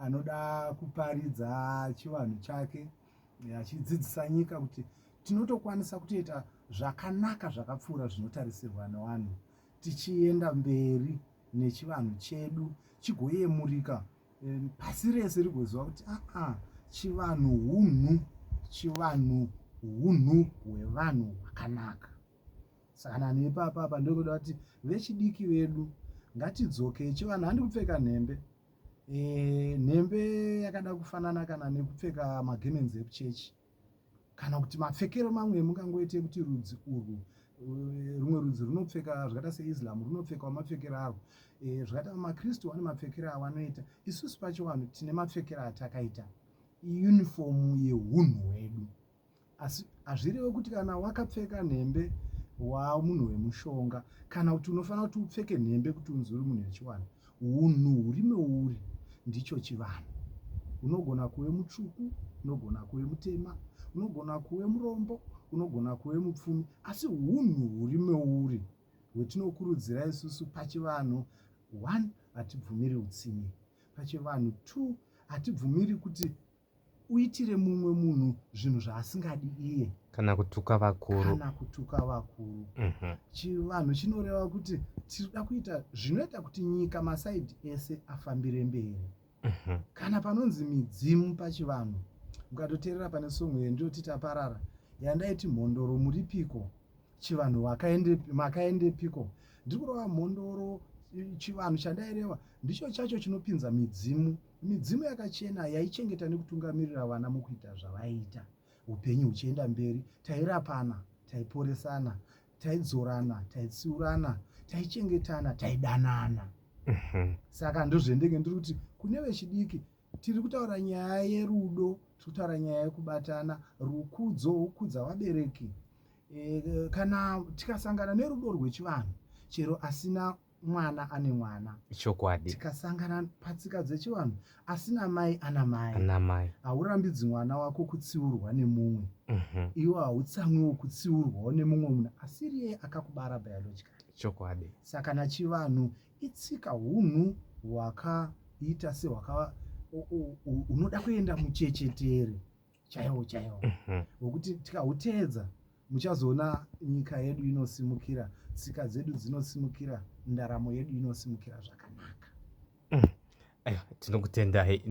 anoda kuparidza chivanhu chake achidzidzisa nyika kuti tinotokwanisa kutoita zvakanaka zvakapfuura zvinotarisirwa nevanhu tichienda mberi nechivanhu chedu chigoyemurika pasi rese rigoziva kuti aa chivanhu hunhu, chivanhu hunhu hwevanhu hwakanaka. Saka nani ipapa apa ndokuda kuti vechidiki vedu ngatidzokei chivanhu. Handi kupfeka nhembe, nhembe yakada kufanana kana nekupfeka magemenzi ekuchechi kana kuti mapfekero mamwe emungangoite ekuti rudzi urwu, rumwe rudzi runopfeka zvakaita seIslam, runopfekawo mapfekero arwo, zvakaita maKristu vane mapfekero avanoita. Isusu pachivanhu tine mapfekero atakaita, iyunifomu yehunhu hwedu. Asi hazvirevi kuti kana wakapfeka nhembe wamunhu wemushonga kana kuti unofanira kuti upfeke nhembe kuti unzi uri munhu wechivanhu. Hunhu huri meuri ndicho chivanhu. Unogona kuve mutsvuku, unogona kuve mutema, unogona kuve murombo, unogona kuve mupfumi, asi hunhu huri meuri hwetinokurudzira isusu pachivanhu. 1 hatibvumiri utsinye pachivanhu. 2 hatibvumiri kuti uitire mumwe munhu zvinhu zvaasingadi iye. Kana kutuka vakuru. Kana kutuka vakuru. Chivanhu chinoreva kuti tinoda kuita zvinoita kuti nyika masaidhi ese afambire mberi. Kana panonzi midzimu pachivanhu, mukatoteerera pane songo yendinoti Taparara yandaiti mhondoro muripiko, chivanhu makaendepiko, ndiri kurova mhondoro. Chivanhu chandaireva ndicho chacho chinopinza midzimu, midzimu yakachena yaichengeta nekutungamirira vana mukuita zvavaiita, upenyu huchienda mberi. Tairapana, taiporesana, taidzorana, taitsiurana, taichengetana, taidanana. Saka ndozvendenge ndiri kuti kune vechidiki, tiri kutaura nyaya yerudo, tiri kutaura nyaya yekubatana, rukudzo, kukudza vabereki. Kana tikasangana nerudo rwechivanhu, chero asina mwana ane mwana. Chokwadi. Tikasangana patsika dzechivanhu, asina mai ana mai. Ana mai. Haurambidzi mwana wako kutsiurwa nemumwe. Iwe hautsamwiwo kutsiurwawo nemumwe munhu asiriye akakubara biologically. Chokwadi. Saka nachivanhu itsika, hunhu hwakaita sehwaka unoda kuenda muchechetere chaiwo chaiwo, hwekuti tikahuteedza muchazoona nyika yedu inosimukira, tsika dzedu dzinosimukira, ndaramo yedu inosimukira zvakanaka. Aiwa, tinokutendai.